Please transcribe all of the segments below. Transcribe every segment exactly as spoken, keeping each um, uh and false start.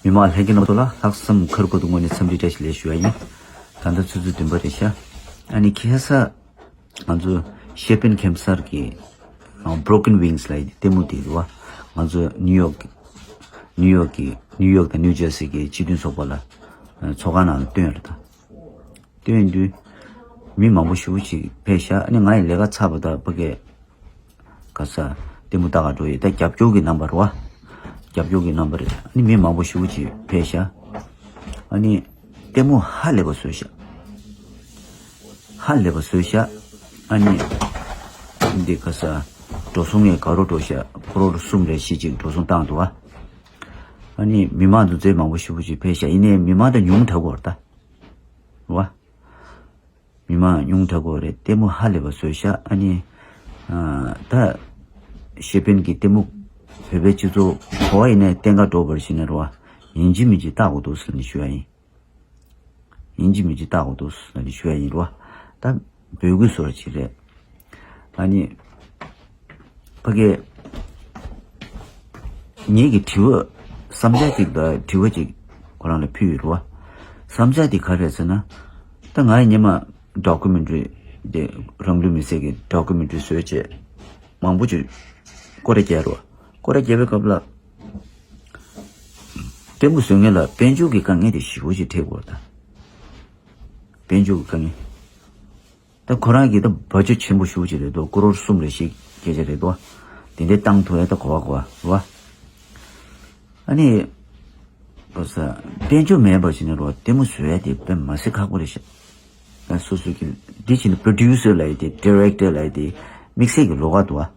མི་མང་ལྷན་རྒྱས་རྣམ་པ་ཚོ་ལ་ལྷག་བསམ་དཀར་པོ་དང་ངོས་ནས་འཚམས་འདྲི་བཀྲ་ཤིས་བདེ་ལེགས་ཞུ་བ་ཡིན། ད་ལྟ་ཆུ་ཚོད་བདུན་པ་རེད་ཤག་ཨ་ནི་ཁ་སང་ང་ཚོ་ཤེ་པིན་ཁེ་སར་གྱི་Broken Wings ལབ་ཡག་ལྟད་མོ་དེ་རེད་བ། ང་ཚོ་ནིའུ་ཡོག་ནིའུ་ཡོག་གི་ནིའུ་ཡོག་དང་ནིའུ་ཇར་སི་གི་སྤྱི་མཐུན་ཚོགས་པ་ལ་ཚོགས་ཁང་ནང་ལ་བཏོན་ཡོད་རེད་ད། བཏོན་དུས་མི་མང་པོ་ཞེ་པོ་ཅིག་ཕེབས་ཤག་ཨ་ནི་ང་ཡི་ལས་ཀ་ཚར་བ་དང་ཕ་གི་ག་ས་ལྟད་མོ་ལྟ་ག་འགྲོ་ཡི། ད་རྒྱབ་སྐྱོར་གྱི་རྣམ་པ་རེད་བ། རྒྱབ་སྐྱོར་གྱི་རྣམ་པ་རེད། ཨ་ནི་མི་མང་པོ་ཞེ་པོ་ཅིག་ཕེབས་ཤག་ཨ་ནི་ལྟད་མོ་ཧ་ལས་པ་བཟོས་ཤག་ཧ་ལས་པ་བཟོས་ཤག་ཨ་ནི་འདི་ག་ས་འགྲོ་སོང་ངས་དགའ་རོགས་འགྲོ་ཤག་ཁོ་རོར་གསུམ་རེ་བཞི་ཅིག་འགྲོ་སོང་བཏང་འདུག་བ། ཨ་ནི་མི་མང་དུ་རྩེ་མང་པོ་ཞེ་པོ་ཅིག་ཕེབས་ཤག་ཡིན་ནའི་མི་མང་ད་ཉུང་དྲགས་པ་རེད་ད། བ། མི་མང་ཉུང་དྲགས་པ་རེད། ལྟད་མོ་ཧ་ལས་པ་བཟོས་ཤག་ཨ་ནི། ཨ། ད། ཤེ་པིན་གྱི་ལྟད་མོ་བོད་པའི་སྤྱི་ཚོགས་ག་པར་ཡིན་ནའི་བསྟན་ཁ་འགྲོ་བར་བྱས་ནས་རེད་བ། ཡིན་གཅིག་མིན་གཅིག་ལྟ་དགོས་འདུག་ཟེར་ནས་ཞུ་ཡ་ཡིན། ཡིན་གཅིག་མིན་གཅིག་ལྟ་དགོས་འདུག་ཟེར་ནས་ཞུ་ཡ་ཡིན་རེད་བ། ད་འབོད་སྐུལ་བཟོ་འདྲ་ཅིག་རེད། ཨ་ནི། ཕ་གི། ངེད་ཀྱི་དྲི་བ། བསམ་འཆར་ཅིག་དང་དྲི་བ་ཅིག་ཁོ་རང་ལ་ཕུལ་ཡོད་རེད་བ། བསམ་འཆར་དེ་ག་རེ་རེད་ཟེར་ན། ད་ང་ཡི་སྔོན་མ་ཌོ་ཀུ་མེན་ཊ་རི་དེ་རང་ལུས་མེར་སྲེག་གི་ཌོ་ཀུ་མེན་ཊ་རི་བཟོས་བྱས། མང་པོ་ཅིག་སྐོར་ར་བརྒྱབ་རེད་བ། སྐོར་ར་བརྒྱབ་པའི་སྐབས་ལ། ལྟད་མོ་བཟོ་མཁན་ལ་དཔལ་འབྱོར་གྱི་དཀའ་ངལ་དེ་ཞེ་པོ་ཅིག་འཕྲད་ཀྱི་ཡོད་རེད་ད། དཔལ་འབྱོར་གྱི་དཀའ་ངལ། ད་ཁོ་རང་གིས་ད་བ་ཇེཊ་ཆེན་པོ་ཞེ་པོ་ཅིག་རེད་དོ། ཀོ་རོར་གསུམ་རེ་བཞི་སྐད་ཆ་རེད་དོ། དེ་འདྲའི་བཏང་ཐུབ་ཡ་ད་གོ་བ་གོ་བ་རེད་བ། ཨ་ནི། གོ་ས། དཔལ་འབྱོར་མེད་པ་བྱས་ནས་རེད་བ། ལྟད་མོ་བཟོ་ཡ་དེ་དཔེ་མི་སྲིད་ཁག་པོ་རེད་ཤག་ཨ། སོ་སོ་གི་འདི་བྱས་ནས་པྲོ་ཌུ་སར་ལབ་ཡ་དེ། ཌི་རེག་ཊར་ལབ་ཡ་དེ། དམིགས་བསལ་གྱི་ལོགས་ཀ་འདུག་བ།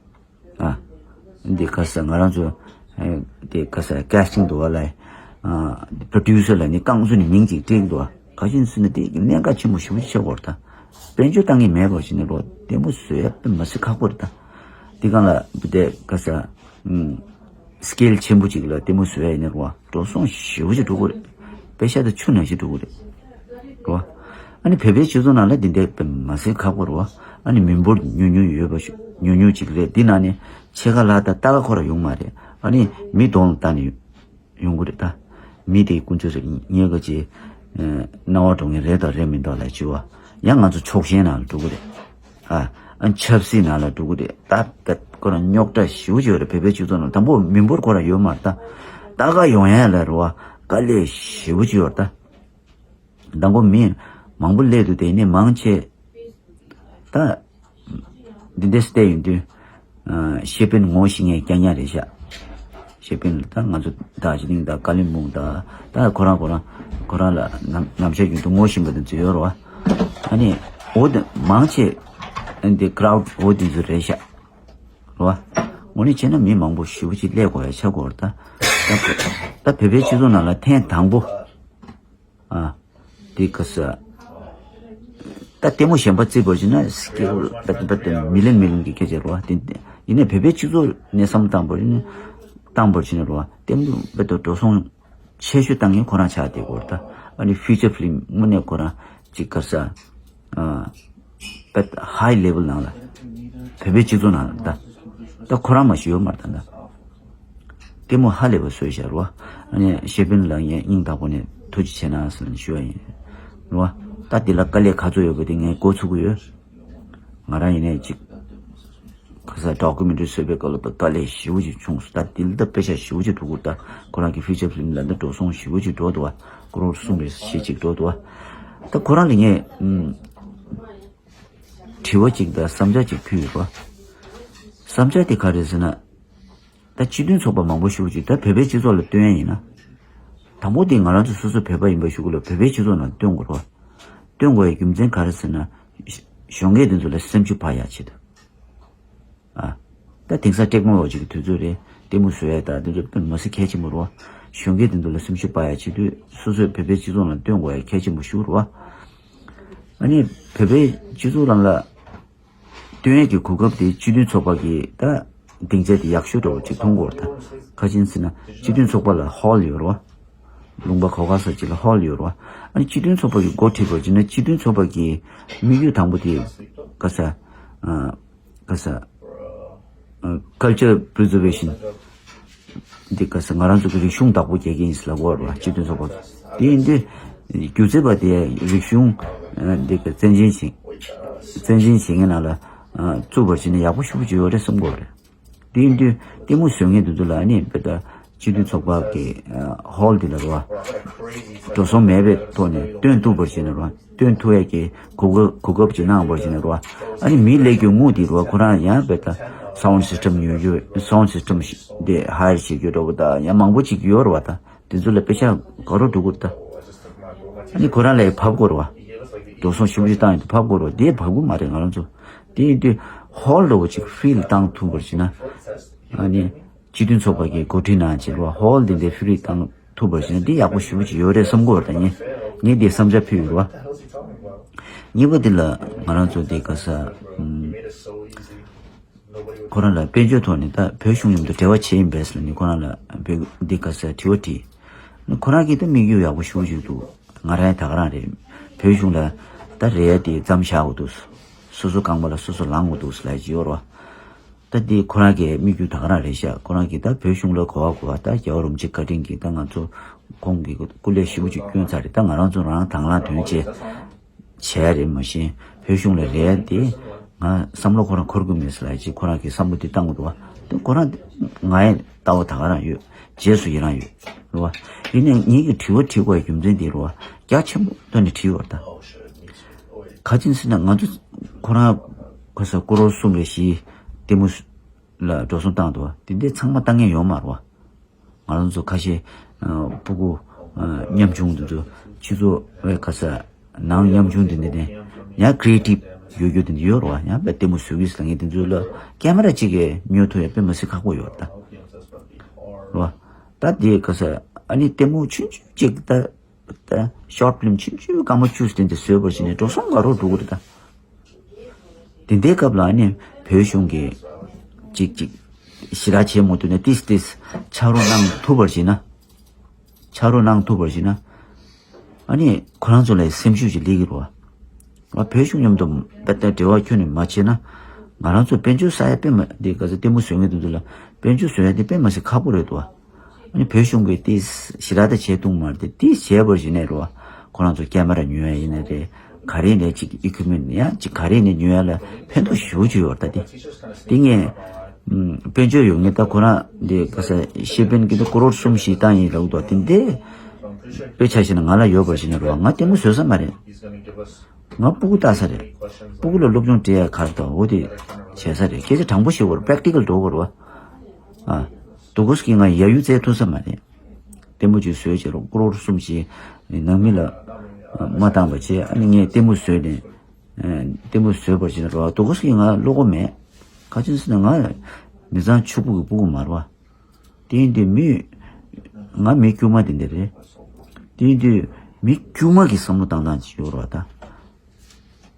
ཨ། འདི་ག་ས་ང་རང་ཚོ། ཨ། འདི་ག་ས་ཀེ་སི་ཊིང་འདུག་བ་ལ། ཨ། པྲོ་ཌུ་སར་ལ་ནི་རྐང་བཙུགས་ནས་མིང་ཅིག་བྲིས་འདུག་བ། ག་ཅི་ཟེར་ན་དེ་གནད་འགག་ཆེན་པོ་ཞེ་པོ་ཅིག་ཆགས་ཀྱི་ཡོད་རེད་ད། དཔལ་འབྱོར་བཏང་མཁན་མེད་པ་བྱས་ནས་རོ། ལྟད་མོ་བཟོ་ཡ་དཔེ་མི་སྲིད་ཁག་པོ་རེད་ད། འདི་སྒང་ལ་འདི་ག་ས། ཨུམ། སི་ཀེལ་ཆེན་པོ་ཅིག་ལ་ལྟད་མོ་བཟོ་ཡ་ཡིན་ན་རོ། འགྲོ་སོང་ཞེ་པོ་ཅིག་འགྲོ་གི་རེད། པེ་ཤ་དང་ཆུ་ནང་བཞིན་འགྲོ་གི་རེད། རོ། ཨ་ནི་བོད་པའི་སྤྱི་ཚོགས་ནང་ལ་འདི་འདྲ་དཔེ་མི་སྲིད་ཁག་པོ་རེད་བ། ཨ་ནི་མི་འབོར་ཉུང་ཉུང་ཡོད་པ་ཞུ། ཉུང་ཉུང་ཅིག་རེད། འདི་ནང་ནས་ཕྱེད་ཀ་ལྷག་ད་ལྟ་ག་ཁོ་རང་ཡོང་མ་རེད། ཨ་ནི་མི་གདོང་ལ་ལྟ་ནས་ཡོང་གི་རེད་ད། མི་དེ་ཀུན་སྤྱོད་ཉེས་ཀ་ཅེ། སྣང་བ་འགྲོ་མཁན་རེད་དང་རེད་མི་འདུག་ལ་ཅི་བ། ཡང་ང་ཚོ་ཕྱོགས་ཞེན་ནང་ལ་འགྲོ་གི་རེད། ཨ། ཨ། ཆབ་སྲིད་ནང་ལ་འགྲོ་གི་རེད་ད། ད་ཁོ་རང་རྙོག་དྲ་ཞེ་པོ་ཅིག་ཡོད་རེད། བོད་པའི་སྤྱི་ཚོགས་ནང་དང་པོ་མི་འབོར་ཁོ་རང་ཡོད་མ་རེད་ད། ལྟ་ག་ཡོང་ཡ་ལ་རེད་བ། དཀའ་ལས་ཞེ་པོ་ཅིག་ཡོད་རེད་ད། དང་པོ་མི་མང་པོ་སླེབས་འདུག་དེ་ནས་མང་ཆེ། ད། འདི་འདྲས་བལྟས་ཡོང་དུས། ཨ། ཤེ་པིན་ངོ་ཤེས་མཁན་རྐྱང་རྐྱང་རེད་ཤག་ཤེ་པིན་ལ་ད་ང་ཚོ་ད་ཇི་ལིང་དང་ཀ་ལི་མུང་དང་། ད་ཁོ་རང་ཁོ་རང་ཁོ་རང་ལ་ནམ་ནམ་ཞག་རྒྱུན་དུ་ངོ་ཤེས་པ་དེ་ཚོ་ཡོད་རེད་བ། ཨ་ནི་འོ་དེ་མང་ཆེ་འདི་ཀ་རའུ་ཌི་འོ་དེ་ཚོ་རེད་ཤག་རེད་བ། ངོ་ནས་བྱས་ན་མི་མང་པོ་ཞེ་པོ་ཅིག་སླེབས་དགོས་ཡ་ཆགས་ཀྱི་ཡོད་རེད་ད། ད་ད་བོད་པའི་སྤྱི་ཚོགས་ནང་ལ་ཐེངས་དང་པོ། ཨ། དེ་ག་ས། ད་ལྟད་མོ་གཞན་པ་བརྩིས་པ་ཡིན་ན་སི་ཀེལ་རྦད་དེ་རྦད་དེ་མི་ལེན་མི་ལེན་གྱི་སྐད་ཆ་རེད་བ། དེ་ཡིན་ནའི་བོད་པའི་སྤྱི་ཚོགས་ནས་བསམ་བློ་བཏང་པ་ཡིན་ན། བཏང་པ་ཡིན་ན་རེད་བ། ལྟད་མོ་རྦད་དེ་འགྲོ་སོང་ཆེ་ཤོས་བཏང་མཁན་ཁོ་རང་ཆགས་བསྡད་ཀྱི་ཡོད་རེད་ད། ཨ་ནི་ཕི་ཅར་ཕི་ལིམ་དངོས་གནས་ཁོ་རང་ཅིག་ག་ས། ཨ། བོད་ཧའི་ལེ་ཝལ་ནང་ལ། བོད་པའི་སྤྱི་ཚོགས་ནང་ལ་ད། ད་ཁོ་རང་མ་ཞུ་ཡོད་མ་རེད་ད་ད། ལྟད་མོ་ཧ་ལས་པ་བཟོས་བཞག་རོ། ཨ་ནི་ཤེ་པིན་ལ་ངས་སྙིང་ཐག་པ་ནས་ཐུགས་རྗེ་ཆེ་གནང་ཟེར་ནས་ཞུ་བ་ཡིན། རོ། ད་འདི་ལ་དཀའ་ལས་ག་ཚོད་ཡོད་པ་དེ་ངས་གོ་ཚུགས་ཀྱི་ཡོད། ང་རང་ཡིན་ནའི་ཅིག་ག་ས་ཌོ་ཀུ་མེན་ཊ་རི་བཟོས་པའི་སྐབས་ལ་དཀའ་ལས་ཞེ་པོ་ཅིག་བྱུང་སོང་། ད་འདི་ལ་ད་པེ་ཤ་ཞེ་པོ་ཅིག་འགྲོ་གི་རེད་ད། ཁོ་རང་གི་ཕི་ཅར་ཕི་ལིམ་ལ་ད་འགྲོ་སོང་ཞེ་པོ་ཅིག་འགྲོ་འདུག་བ། ཀོ་རོར་གསུམ་རེ་བཞི་ཅིག་འགྲོ་འདུག་བ། ད་ཁོ་རང་ལ་ངས། ཨུམ། དྲི་བ་གཅིག་དང་བསམ་འཆར་གཅིག་ཕུལ་ཡོད་པ། བསམ་འཆར་དེ་ག་རེ་ཟེར་ན། ད་སྤྱི་མཐུན་ཚོགས་པ་མང་པོ་ཞིག་ཅིག་ད་བོད་པའི་སྤྱི་ཚོགས་ལ་སྟོན་ཡ་ཡིན་ན། དང་པོ་དེ་ང་རང་ཚོ་སོ་སོ་བོད་པ་ཡིན་པ་ཞིག་ལ་བོད་པའི་སྤྱི་ཚོགས་ནང་སྟོན་དགོས་རེད་བ། སྟོན་དགོས་ཡའི་རྒྱུ་མཚན་ག་རེ་ཟེར་ན། གཞོན་སྐྱེས་དེ་ཚོ་ལ་སེམས་ཤུགས་འཕར་ཡག་ཆེད་དུ། ཨ། ད་དེང་སང་ཊེག་ནོ་ལོ་ཇི་གི་དུས་ཚོད་རེད། ལྟད་མོ་བཟོ་ཡ་ད་དེ་ཚོ་དཔེ་མི་སྲིད་གལ་ཆེན་པོ་རེད་བ། གཞོན་སྐྱེས་དེ་ཚོ་ལ་སེམས་ཤུགས་སྤར་ཡ་ཆེད་དུས་སོ་སོས་བོད་པའི་སྤྱི་ཚོགས་ནང་སྟོན་དགོས་ཡ་གལ་ཆེན་པོ་ཞིག་རེད་བ། ཨ་ནི་བོད་པའི་སྤྱི་ཚོགས་ནང་ལ་སྟོན་ཡས་ཀྱི་གོ་སྐབས་དེ་སྤྱི་མཐུན་ཚོགས་པ་གི་ད་སྡིངས་ཆ་དེ་ཡག་ཤོས་འདྲ་བོ་ཅིག་མཐོང་གི་ཡོད་རེད་ད། ག་རེ་ཡིན་ཟེར་ན་སྤྱི་མཐུན་ཚོགས་པ་ལ་ཧོལ་ཡོད་རེད་བ། ལུང་པ་གོ་ག་ས་ཅིག་ལ་ཧོལ་ཡོད་རེད་བ། ཨ་ནི་སྤྱི་མཐུན་ཚོགས་པ་གི་འགོ་ཁྲིད་པ་ཅིག་ན་སྤྱི་མཐུན་ཚོགས་པ་གི་དམིགས་ཡུལ་དང་པོ་དེ་ག་ས། ཨ། ག་ས། ཨ། Culture Preservation། འདི་ག་ས་ང་རང་ཚོ་གི་རིག་གཞུང་བདག་པོ་རྒྱག་གི་ཡིན་ཟེར་ལབ་ཀྱི་ཡོད་རེད་བ། སྤྱི་མཐུན་ཚོགས་པ་དེ་ཡིན་དུས་སྒྱུ་རྩལ་པ་དེ་རིག་གཞུང་འདི་ག་བཙན་སྦྱོང་བྱེད་བཙན་སྦྱོང་བྱེད་མཁན་ནང་ལ་བཙུགས་པར་བྱས་ན་ཡག་པོ་ཞེ་པོ་ཅིག་ཡོད་རེད་བསམ་གྱི་ཡོད་རེད། དེ་ཡིན་དུས་ལྟད་མོ་བཟོ་མཁན་དེ་ཚོ་ལ་ཨ་ནི་དཔེར་ན་སྤྱི་མཐུན་ཚོགས་པ་གི་ཧོལ་དེ་ལ་རེད་བ། འགྲོ་སོང་མེད་པའི་ཐོག་ནས་སྟོན་ཐུབ་པར་བྱས་ན་རེད་བ། སྟོན་ཐུབ་ཡས་ཀྱི་གོ་སྐབས་གོ་སྐབས་ཅིག་གནང་བར་བྱས་ན་རེད་བ། ཨ་ནི་མི་སླེབས་རྒྱུ་དངུལ་དེ་རེད་བ། ཁོ་རང་ཡང་དཔེར་ན་སའུན་སིས་ཊམ་ཉོ་རྒྱུ་སའུན་སིས་ཊམ་དེ་ཧ་ཡར་བྱེད་རྒྱུ་འདྲ་པོ་དང་ཡང་མང་པོ་ཅིག་ཡོད་རེད་བ། ད་དེ་ཚོ་ལ་དཔེ་ཆ་ག་རེ་འགྲོ་གི་རེད་ད། ཨ་ནི་ཁོ་རང་ལ་ཡང་བབས་དགོས་རེད་བ། འགྲོ་སོང་ཞེ་པོ་ཅིག་བཏང་ཡོད་དུས་བབས་དགོས་རེད་བ། དེ་བབས་ཀྱི་མ་རེད་ང་རང་ཚོ། དེ་ཡིན་དུས་ཧོལ་འདྲ་པོ་ཅིག་ཧྥི་རི་བཏང་ཐུབ་པར་བྱས་ན། ཨ་ནི་སྤྱི་མཐུན་ཚོགས་པ་གི་འགོ་ཁྲིད་ནང་བྱས་རེད་བ། ཧོལ་འདི་འདྲའི་ཧྥི་རི་བཏང་ཐུབ་པར་བྱས་ན་འདི་ཡག་པོ་ཞེ་པོ་ཅིག་ཡོད་རེད་བསམ་གྱི་ཡོད་རེད་ད། ངས་ངས་འདི་བསམ་འཆར་ཕུལ་ཡོད་རེད་བ། གཉིས་པ་འདི་ལ་ང་རང་ཚོ་འདི་ག་ས་ཨམ། ཁོ་རང་ལ་དཔལ་འབྱོར་ཐོག་ནས་ད་བོད་གཞུང་མཉམ་དུ་འབྲེལ་བ་བྱས་ཡིན་པས་ལ་ནི་ཁོ་རང་ལ་བོད་འདི་ག་ས་དྲི་བ་དྲིས། ཁོ་རང་གིས་ད་དམིགས་ཡུལ་ཡག་པོ་ཞེ་པོ་ཅིག་འདུག་ང་རང་ད་ག་རང་རེད། བོད་གཞུང་ལ་ད་རེད་དེ་མཚམས་བཞག་དགོས་འདུག་སོ་སོ་རྐང་པ་ལ་སོ་སོ་ལངས་དགོས་འདུག་ལབ་ཀྱི་ཡོད་རེད་བ། ད་འདི་ཁོ་རང་གི་དམིགས་ཡུལ་ད་ག་རང་རེད་ཤག་ཁོ་རང་གིས་ད་བོད་གཞུང་ལ་གོ་བ་གོ་བ་ད་རྒྱལ་བ་རིན་པོ་ཆེ་བཀའ་དྲིན་གྱིས་ད་ང་ཚོ་ཁོང་གིས་སྐུ་ལས་ཞེ་པོ་ཅིག་བསྐྱོན་ཚར་རེད། ད་ང་རང་ཚོ་རང་དང་བླངས་དོན་ཆེ་བྱས་རེད། མ་གཞི་བོད་གཞུང་ལ་རེད་དེ་ང་བསམ་བློ་ཁོ་རང་འཁོར་གི་མེད་ཟེར་ལབ་ཅིག་ཁོ་རང་གིས་བསམ་བློ་དེ་བཏང་གི་འདུག་བ། དེ་ཁོ་རང་ང་ཡི་ལྟ་བ་ད་ག་རང་ཡོད། རྗེས་སུ་ཡི་རང་ཡོད་རེད་བ། ཡིན་ནའི་ངེད་ཀྱི་དྲི་བ་དྲི་དགོས་རྒྱུ་མཚན་དེ་རེད་བ། རྒྱ་ཆེན་པོ་བཏོན་ནས་དྲིས་ཡོད་ད། ག་ཅིན་ཟེར་ན་ང་ཚོ་ཁོ་རང་ཁ་ས་ཀོ་རོར་གསུམ་རེ་བཞི་ལྟད་མོ་ལ་འགྲོ་སོང་བཏང་འདུག་བ། དེ་འདྲའི་ཚང་མ་བཏང་མཁན་ཡོད་མ་རེད་བ། ང་རང་ཚོ་ཁ་ཤས་ཨ་སྤུ་གུ་ཨ་ཉམ་ཆུང་དེ་ཚོ་སྤྱི་ཚོགས་བའི་ཁ་ས་ནང་ཉམ་ཆུང་དེ་འདྲ་ནས་ཡང་ཀྲི་ཨེ་ཊིབ་ཡོད་རྒྱུ་དེ་འདྲ་ཡོད་རེད་བ། ཡང་དཔེ་ལྟད་མོ་བཟོ་གི་ཟེར་ངས་དེ་ཚོ་ལ་ཀེ་མ་ར་གཅིག་གིས་ཉོ་ཐུབ་ཡ་དཔེ་མི་སྲིད་ཁག་པོ་ཡོད་རེད་ད། རེད་བ། ད་དེ་ཁ་ས་ཨ་ནི་ལྟད་མོ་ཆུང་ཆུང་གཅིག་ད་ད་ཤོར་ཕི་ལིམ་ཆུང་ཆུང་སྐར་མ་བཅུ་ཙམ་དེ་བཟོས་པར་བྱས་ནས་འགྲོ་སོང་ག་རེ་འགྲོ་གི་རེད་ད། དེ་འདྲའི་སྐབས་ལ་ཨ་ནི་བོད་གཞུང་གིས་ཅིག་ཅིག་ཞེ་དྲག་བྱེད་མ་ཐུབ་ན་ཏིས་ཏིས་ཕྱག་རོགས་གནང་ཐུབ་པར་བྱས་ན། ཕྱག་རོགས་གནང་ཐུབ་པར་བྱས་ན། ཨ་ནི་ཁོ་རང་ཚོ་ལ་སེམས་ཤུགས་ཅིག་སླེབས་ཀྱི་རེད་བ། ང་བོད་གཞུང་མཉམ་དུ་དཔེ་ལྟ་འབྲེལ་བ་ཁྱོན་ནས་མ་བྱས་ན། ང་རང་ཚོ་དཔལ་འབྱོར་བསགས་ཡ་དཔེ་མ་འདི་ག་ཚོད་ལྟད་མོ་བཟོ་མཁན་དེ་ཚོ་ལ་དཔལ་འབྱོར་བཟོ་ཡ་དེ་དཔེ་མ་སྲིད་ཁག་པོ་རེད་འདུག་བ། ཨ་ནི་བོད་གཞུང་གིས་ཏིས་ཞེ་དྲག་ད་བྱས་ཐུབ་མ་རེད་དེ་ཏིས་བྱས་པར་བྱས་ནས་རེད་བ། ཁོ་རང་ཚོ་ཀེ་མ་ར་ཉོ་ཡ་ཡིན་ན་རེད། ག་རེ་ནས་ཅིག་ཨི་ཀུ་མེན་ཡང་ཅིག་ག་རེ་ནས་ཉོ་ཡ་ལ་ཕན་ཐོགས་ཞེ་པོ་ཅིག་ཡོད་རེད་ད་དེ། དེ་ངས་ཨམ་དཔལ་འབྱོར་ཡོད་ངེས་ད་ཁོ་རང་འདི་ག་ས་ཤེས་དཔོན་གྱི་འདི་ཀོ་རོར་གསུམ་བཞི་བཏང་ཡིན་ལབ་འདུག་དེ་འདི་དཔེ་ཆ་བཞག་ན་ང་ལ་ཡོད་པར་བྱས་ན་རེད་བ། ང་ལྟད་མོ་བཟོ་ས་མ་རེད། ང་སྤུ་གུ་ལྟ་ས་རེད། སྤུ་གུ་ལ་སློབ་སྦྱོང་སྤྲད་ཡ་ག་རེ་དང་འོ་དེ་བྱེད་ས་རེད། སྐད་ཆ་དྲང་པོ་བཤད་དགོས་རེད། པེ་རེག་ཊི་ཀལ་འགྲོ་དགོས་རེད་བ། ཨ། དུ་གོ་སི་ཀི་ང་ཡ་ཡུ་བཙལ་ཐུབ་ས་མ་རེད། ལྟད་མོ་ཅིག་བཟོས་བྱས་རོགས་ཀོ་རོར་གསུམ་བཞི་ནང་མི་ལ་མ་བཏང་བ་བྱས། ཨ་ནི་ངས་ལྟད་མོ་བཟོས་ནས་ལྟད་མོ་བཟོས་པར་བྱས་ན་རོགས་དུ་གོ་སི་ཀི་ང་བློ་ཁོག་མེད། ག་ཅི་ཟེར་ན་ང་མི་ཚང་ཕྱུག་པོ་གི་སྤུ་གུ་མ་རེད་བ། དེ་ཡིན་དུས་མི། ང་མི་དཀྱུས་མ་དེ་འདྲ་རེད། དེ་ཡིན་དུས་མི་དཀྱུས་མ་གི་བསམ་བློ་བཏང་སྟངས་ཅིག་ཡོད་རེད་བ་ད།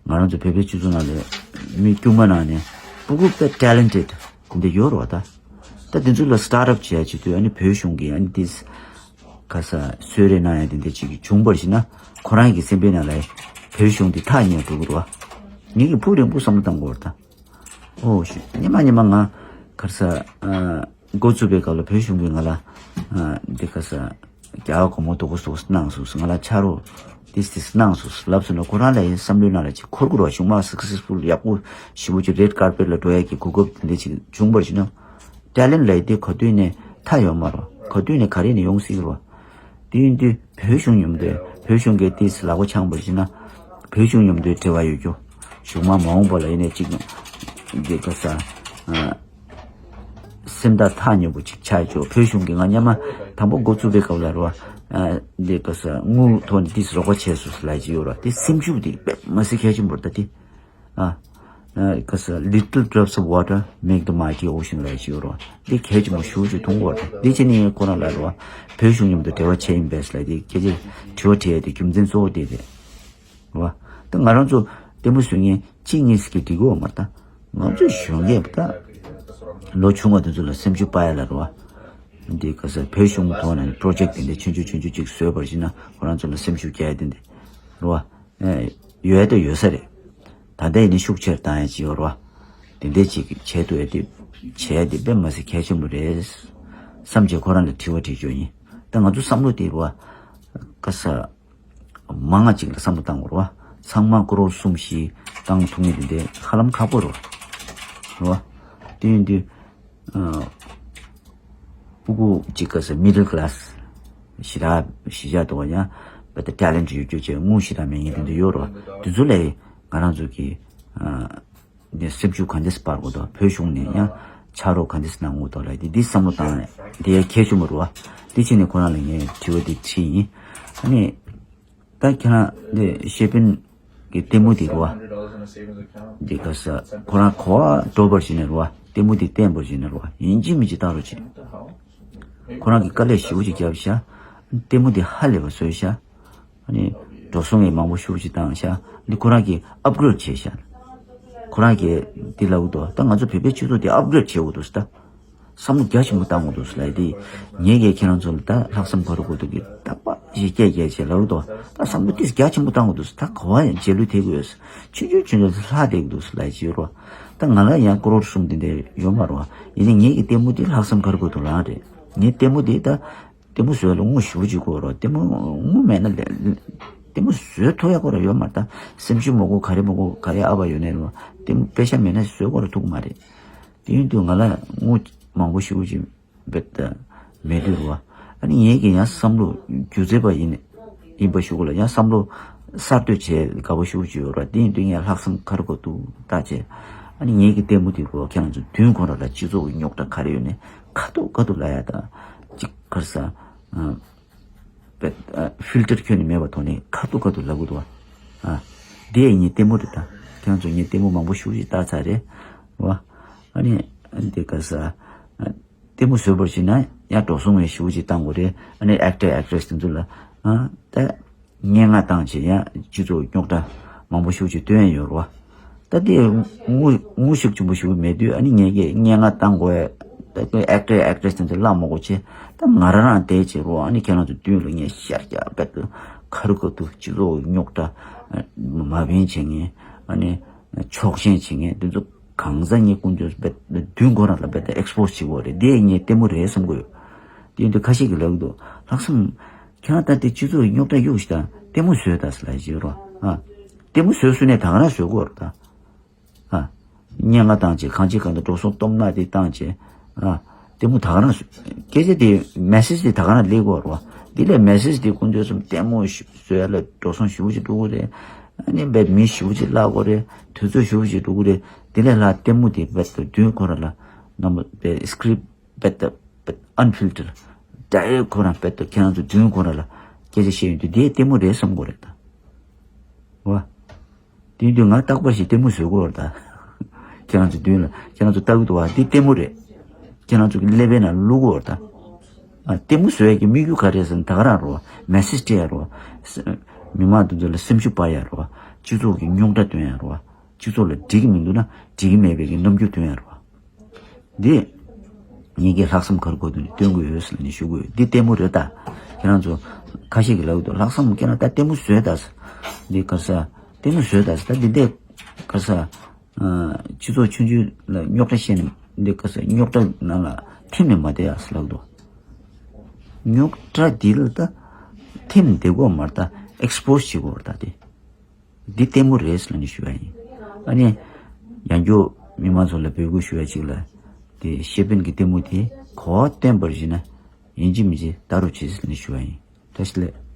ང་རང་ཚོ་བོད་པའི་སྤྱི་ཚོགས་ནང་ལ་མི་དཀྱུས་མ་ནང་ནས་སྤུ་གུ་དཔེ་ཊེ་ལེན་ཊེཌ་དེ་འདྲ་ཡོད་རེད་བ་ད། ད་དེ་ཚོ་ལ་སི་ཊར་ཊི་ཨབ་བྱེད་ཡ་ཆེད་དུ་ཨ་ནི་བོད་གཞུང་གིས་ཨ་ནི་ཏིས་ག་ས་གསོལ་རས་གནང་ཡ་དེ་འདྲ་ཅིག་བྱུང་བར་བྱས་ན་ཁོ་རང་གི་སེམས་པའི་ནང་ལ་བོད་གཞུང་འདི་ཐག་ཉེ་འགྲོ་གི་རེད་བ། ངེད་ཀྱིས་ཕུགས་རིང་པོ་བསམ་བློ་གཏང་དགོས་རེད་ད། ཨོ་ཤི་ཉི་མ་ཉི་མ་ང་ག་ས་ཨ། འགོ་བཙུགས་པའི་སྐབས་ལ་བོད་གཞུང་གིས་ང་ལ་ཨ་འདི་ག་ས་རྒྱ་གར་སྒོར་མོ་དུ་གོ་སོགས་གནང་སོང་ཟེར། ང་ལ་ཕྱག་རོགས་ཏིས་ཏིས་གནང་སོང་ཟེར་ལབ་སོང་ན་ཁོ་རང་ལ་ཡང་བསམ་བློའི་ནང་ལ་ཅིག་འཁོར་དགོས་རེད་བ། གཞུག་མ་སུ་ཀ་སེ་སི་ཕུལ་ཡག་པོ་ཞེ་པོ་ཅིག་རེཌ་ཀར་པེཊ་ལ་འགྲོ་ཡག་གི་གོ་སྐབས་དེ་འདྲ་ཅིག་བྱུང་བར་བྱས་ན་ཊེ་ལེན་ཊི་ལབ་ཡག་དེ་ག་དུས་ནས་མཐའ་ཡོད་མ་རེད་བ། ག་དུས་ནས་ག་རེ་ནས་ཡོང་སྲིད་ཀྱི་རེད་བ། དེ་ཡིན་དུས་བོད་གཞུང་མཉམ་དུ་བོད་གཞུང་གིས་ཏིས་ལག་པ་འཆང་བར་བྱས་ན་བོད་གཞུང་མཉམ་དུ་འབྲེལ་བ་ཡོད་རྒྱུ། གཞུག་མ་མ་འོངས་པ་ལ་ཡིན་ནའི་ཅིག་འདི་ག་ས་ཨ། སེམས་ཐག་ཐག་ཉེ་པོ་ཅིག་ཆགས་ཆོག་བོད་གཞུང་གིས་ང་སྔོན་མ་དང་པོ་འགོ་བཙུགས་པའི་སྐབས་ལ་རེད་བ། ཨ་འདི་ག་ས་དངུལ་ཐོག་ནས་ཏིས་རོགས་པ་བྱས་སོང་ལབ་ཀྱི་ཡོད་རེད་བ། དེ་སེམས་ཤུགས་དེ་དཔེ་མི་སྲིད་གལ་ཆེན་པོ་རེད་ད་དེ། ཨ་ཨ་ག་ས་little drops of water make the mighty ocean ལབ་ཀྱི་ཡོད་རེད་བ། དེ་གལ་ཆེན་པོ་ཞེ་པོ་ཅིག་མཐོང་གི་ཡོད་རེད། དེ་བྱས་ནས་ཁོ་རང་ལ་རེད་བ། བོད་གཞུང་མཉམ་དུ་འབྲེལ་བ་བྱས་ཡིན་པས་ལབ་དེ་སྐད་ཆ་དྲི་བ་དྲི་ཡ་དེ་རྒྱུ་མཚན་གཙོ་བོ་དེ་རེད། རེད་བ། ད་ང་རང་ཚོ་ལྟད་མོ་བཟོ་མཁན་གཅིག་གཉིས་ཤིག་གིས་འགྲིག་གི་ཡོད་མ་རེད་ད། ང་ཚོ་གཞོན་སྐྱེས་ད་ལོ་ཆུང་བ་དེ་ཚོ་ལ་སེམས་ཤུགས་སྤར་ཡ་ལ་རེད་བ། འདི་ག་ས་བོད་གཞུང་ཐོག་ནས་པྲོ་ཇེཀ་དེ་འདྲ་ཆུང་ཆུང་ཆུང་ཆུང་ཅིག་བཟོས་པར་བྱས་ན་ཁོ་རང་ཚོ་ལ་སེམས་ཤུགས་རྒྱག་ཡ་དེ་འདྲ་རེད་བ། ཨེ་ཡོད་ཡ་ད་ཡོད་ས་རེད། ད་ལྟ་ཡིན་ན་ཤུགས་ཆེར་བཏང་ཡ་ཅིག་ཡོད་རེད་བ། དེ་འདྲ་ཅིག་བྱས་ཐུབ་ཡ་དེ་བྱས་ཡ་དེ་དཔེ་མི་སྲིད་གལ་ཆེན་པོ་རེད། བསམ་བྱས་ཁོ་རང་ལ་དྲི་བ་དྲིས་ཆོག་ཡིན། ད་ང་ཚོ་བསམ་བློ་དེ་རུ་བ། ཀ་ས། མང་ང་ཅིག་ལ་བསམ་བློ་བཏང་དགོས་རུ་བ། ཚང་མ་ཀོ་རོར་གསུམ་བཞི་བཏང་ཐུབ་ངེས་དེ་འདྲའི་ཧ་ལམ་ཁག་པོ་རུ་བ། རུ་བ། དེ་ཡིན་དུས། ཨ། སྤུ་གུ་གཅིག་ག་ས་མི་ཌལ་ཀ་ལ་སི་ཞེ་དྲག་གཞིས་ཆགས་འདུག་ཡང་བ་ད་ཊེ་ལེན་ཊི་ཡོད་རྒྱུ་བྱས་དངུལ་ཞེ་དྲག་མེད་ངེས་དེ་འདྲ་ཡོད་རུ་བ། དེ་ཚོ་ལས་ང་རང་ཚོ་གི་ཨ། འདི་སེམས་ཤུགས་ག་འདྲས་སྤར་དགོས་དོ། བོད་གཞུང་ནས་ཡང་ཕྱག་རོགས་ག་འདྲས་གནང་དགོས་དོ་ལ་འདི་འདི་བསམ་བློ་བཏང་ཡ་འདི་ཡ་གལ་ཆེན་པོ་རུ་བ། འདི་ཕྱིན་ནས་ཁོ་རང་ལ་ངས་དྲི་བ་འདི་དྲིས་ཡིན། ཨ་ནི། ད་ཁྱེད་རང་འདི་ཤེས་དཔོན་གྱི་ལྟད་མོ་འདི་རུ་བ། འདི་ག་ས་ཁོ་རང་གོ་བ་འགྲོ་བར་བྱས་ནས་རུ་བ། ལྟད་མོ་འདི་བསྟན་པར་བྱས་ནས་རུ་བ། ཡིན་གཅིག་མིན་གཅིག་ལྟ་རོགས་བྱེད། ཁོ་རང་གིས་དཀའ་ལས་ཞེ་པོ་ཅིག་བརྒྱབ་ཤག་ལྟད་མོ་འདི་ཧ་ལས་པ་བཟོས་ཤག་ཨ་ནི་འགྲོ་སོང་ཡང་མང་པོ་ཞེ་པོ་ཅིག་བཏང་ཤག་འདི་ཁོ་རང་གིས་ཨབ་གྷི་རེ་ཌི་བྱས་ཤག་ཁོ་རང་གིས་འདི་ལབ་འདུག་ད་ང་ཚོ་བོད་པའི་སྤྱི་ཚོགས་འདི་ཨབ་གྷི་རེ་ཌི་བྱེད་དགོས་འདུག་ཟེར། ད་བསམ་བློ་རྒྱ་ཆེན་པོ་བཏང་དགོས་འདུག་ཟེར་ལབ་དེ། ངས་ཀྱིས་ཁྱེད་རང་ཚོ་ལ་ད་ལྷག་བསམ་ག་རེ་དགོས་འདུག་གི་རྟག་པ་ཞིག་སྐད་རྒྱག་བྱས་ལབ་འདུག་ད་བསམ་བློ་ཏིས་རྒྱ་ཆེན་པོ་བཏང་དགོས་འདུག་ད་ག་བ་ཡང་རྗེས་ལུས་ཐེབས་དགོས། ཆུང་ཆུང་ཆུང་ཆུང་ལྷག་བསྡད་དགོས་འདུག་ལབ་བྱས་རོ། ད་ང་ལ་ཡང་ཀོ་རོར་གསུམ་དེ་འདྲ་ཡོད་མ་རེད་བ། ཡིན་ནའི་ངེད་ཀྱི་ལྟད་མོ་དེ་ལྷག་བསམ་ག་རེ་དགོས་འདུག་ལབ་རེད། ངའི་ལྟད་མོ་དེ་ད། ལྟད་མོ་བཟོས་ལ་དངུལ་ཞེ་པོ་ཅིག་དགོས་རོ། ལྟད་མོ་དངུལ་མེད་ན་ལས། ལྟད་མོ་བཟོས་ཐུབ་ཡ་ཁོ་ར་ཡོད་མ་རེད། ད་སེམས་ཤུགས་མ་དགོས་ག་རེ་མ་དགོས་ག་རེ་ཨ་བ་ཡོད་ནའི་རོ། ལྟད་མོ་པེ་ཤ་མེད་ན་བཟོས་ཁོ་ར་ཐུབ་ཀྱི་མ་རེད། དེ་ཡིན་དུས་ང་ལ་དངུལ་མང་པོ་ཞེ་པོ་ཅིག་རྦད་དེ་མེད་དུས་རོ། ཨ་ནི་ངེད་ཀྱི་ཡང་བསམ་བློ་སྒྱུ་རྩལ་པ་ཡིན་ཡིན་པ་ཞུ་དགོས་ལ་ཡང་བསམ་བློ་གསར་གཏོད་བྱེད་དགའ་པོ་ཞེ་པོ་ཅིག་ཡོད་རོ། དེ་ཡིན་དུས་ངས་ལྷག་བསམ་ག་རེ་དགོས་འདུག་བལྟས་བྱས། ཨ་ནི་ངེད་ཀྱི་ལྟད་མོ་དེ་རོ་ཁྱེད་རང་ཚོ་མདུན་ཁོ་ར་ལ་སྤྱི་ཚོགས་ཀྱི་རྙོག་དྲ་ག་རེ་ཡོད་ནའི་ཁ་ཐུག་ཁ་ཐུག་ལབ་ཡ་དང་། ཅིག་ག་རེ་ཟ། ཨ། པེ། ཨ། ཕིལ་ཊར་ཁྱོན་ནས་མེད་པའི་ཐོག་ནས་ཁ་ཐུག་ཁ་ཐུག་ལབ་དགོས་འདུག་བ། ཨ། དེ་ཡང་ངའི་ལྟད་མོ་རེད་ད། ཁྱེད་རང་ཚོ་ངའི་ལྟད་མོ་མང་པོ་ཞེ་པོ་ཅིག་བལྟས་ཚར་རེད། བ། ཨ་ནི། འདི་ག་རེ་ཟ། ཨ། ལྟད་མོ་བཟོས་པར་བྱས་ན་ཡང་འགྲོ་སོང་ངས་ཞེ་པོ་ཅིག་བཏང་དགོས་རེད། ཨ་ནི་ཨེག་ཊར་ཨེག་ཊི་རེ་སི་དེ་ཚོ་ལ། ཨ། ད། སྙན་ངག་བཏང་བྱས་ཡང་སྤྱི་ཚོགས་རྙོག་དྲ་མང་པོ་ཞེ་པོ་ཅིག་བཏོན་ཡ་ཡོད་རེད་བ། ད་དེ་དངུལ་དངུལ་ཤུགས་ཆེན་པོ་ཞིག་མེད་དུས་ཨ་ནི་ངས་ཀྱིས་སྙན་ངག་བཏང་དགོས་ཡ། ད་ཁོའི་ཨེག་ཊར་ཨེག་ཊི་རེ་སི་དེ་ཚོ་བླངས་མ་དགོས་བྱས། ད་ང་རང་རང་བསྡད་བྱས་རོ། ཨ་ནི་ཁྱེད་རང་ཚོ་མདུན་ལ་ངས་ཤར་རྒྱག་རྦད་དེ་ཁ་རུ་ཁ་ཐུག་སྤྱི་ཚོགས་རྙོག་དྲ་མ་ཕན་བྱེད་མཁན། ཨ་ནི་ཕྱོགས་ཞེན་བྱེད་མཁན་དེ་ཚོ་གང་ཟག་ངས་ཀུན་སྤྱོད་རྦད་མདུན་ཁོ་རང་ལ་རྦད་དེ་ཨེག་སི་པོ་སི་བྱེད་དགོས་རེད། དེ་ངས་ལྟད་མོ་རེད་བསམ་གི་ཡོད། དེ་ཡིན་དུས་ཁ་ཤས་ཀྱིས་ལབ་གི་འདུག་ལྷག་བསམ། ཁྱེད་རང་ད་ལྟའི་སྤྱི་ཚོགས་རྙོག་དྲ་གཡུག་ཞིག་དང་ལྟད་མོ་བཟོས་དང་ཟེར་ལབ་བྱས་རོ། ཨ། ལྟད་མོ་བཟོས་སོང་ནས་ད་ག་རང་བཟོ་དགོས་རེད་ད། ཨ། སྙན་ངག་བཏང་བྱས་གང་ཅི་གང་དུ་འགྲོ་སོང་སྟོབས་ན་དེ་བཏང་བྱས། ཨ། ལྟད་མོ་ད་ག་རང་བཟོ། སྐད་ཆ་དེ་མེ་སེ་ཇི་དེ་ད་ག་རང་སླེབས་དགོས་རེད་བ། དེ་ལས་མེ་སེ་ཇི་དེ་ཀུན་སྤྱོད་གསུམ་ལྟད་མོ་བཟོས་ལ་འགྲོ་སོང་ཞེ་པོ་ཅིག་འགྲོ་གི་རེད། ཨ་ནི་རྦད་མི་ཞེ་པོ་ཅིག་བརླག་གི་རེད། དུས་ཚོད་ཞེ་པོ་ཅིག་འགྲོ་གི་རེད། དེ་ལས་ལྷག་ལྟད་མོ་དེ་རྦད་དུ་མདུན་ཁོ་རང་ལ་ནམ་རྦད་སི་ཀི་རིབ་ཊི་རྦད་དེ་རྦད་ཨན་ཕིལ་ཊར་ཌའི་རེག་ཊི་ཁོ་རང་རྦད་དེ་ཁྱེད་རང་ཚོ་མདུན་ཁོ་རང་ལ་སྐད་ཆ་བཤད་ཡོང་དུས་དེ་ལྟད་མོ་རེད་བསམ་དགོས་རེད་ད། བ། དེ་ཡིན་དུས་ང་རྟག་པར་ཞིག་ལྟད་མོ་བཟོ་དགོས་རེད་ད། ཁྱེད་རང་ཚོ་མདུན་ལ་ཁྱེད་རང་ཚོ་ལྟ་གི་འདུག་བ། འདི་ལྟད་མོ་རེད། ཁྱེད་རང་ཚོ་གི་ཀླད་པའི་ནང་བླུག་དགོས་རེད་ད། ཨ། ལྟད་མོ་བཟོ་ཡས་ཀྱི་དམིགས་ཡུལ་ག་རེ་རེད་ཟེར་ན་ད་ག་རང་རོ། མེ་སེ་ཇི་སྤྲད་ཡ་རོ། ས། མི་མང་དེ་ཚོ་ལ་སེམས་ཤུགས་སྤར་ཡ་རོ། སྤྱི་ཚོགས་ཀྱི་རྙོག་དྲ་སྟོན་ཡ་རོ། སྤྱི་ཚོགས་ལ་འགྲིག་གི་མི་འདུག་ན་འགྲིག་གི་མེད་པའི་གི་རྣམ་འགྱུར་སྟོན་ཡ་རོ། འདི། ངེད་ཀྱིས་ལྷག་བསམ་ག་རེ་དགོས་འདུག་ནི་སྟོན་དགོས་ཡོད་ཟེར་ནས་ཞུ་དགོས་ཡོད། འདི་ལྟད་མོ་རེད་ད། ཁྱེད་རང་ཚོ་ཁ་ཤས་ཀྱིས་ལབ་འདུག་ལྷག་བསམ་ཁྱེད་རང་ད་ལྟད་མོ་བཟོས་ད་ཟེར། འདི་ག་རེ་ཟ། ལྟད་མོ་བཟོས་ད་ཟེར། ད་འདི་འདྲས་ག་རེ་ཟ། ཨ། སྤྱི་ཚོགས་ཆུང་ཆུང་ལ་རྙོག་དྲ་བཤད་ནས་འདི་ག་རེ་ཟ། རྙོག་དྲ་ནང་ལ་ཐིམ་ནས་མ་བསྡད་ཡ་ཟེར་ལབ་འདུག་རྙོག་དྲ་འདི་ལ་ད་ཐིམ་བསྡད་དགོས་མ་རེད་ད། ཨེག་སི་པོ་སི་བྱེད་དགོས་རེད་ད་དེ། འདི་ལྟད་མོ་རེད་ཟེར་ནས་ཞུ་ཡ་ཡིན། ཨ་ནི། ཡང་བསྐྱར་མི་མང་ཚོ་ལ་འབོད་སྐུལ་ཞུ་ཡ་གཅིག་ལ། དེ་ཤེས་དཔོན་གྱི་ལྟད་མོ་དེ་གོ་བ་བསྟན་པར་བྱས་ན་ཡིན་གཅིག་མིན་གཅིག་ལྟ་རོགས་བྱེད་ཟེར་ནས་ཞུ་ཡ་ཡིན། བཀྲ་ཤིས་བདེ་ལེགས།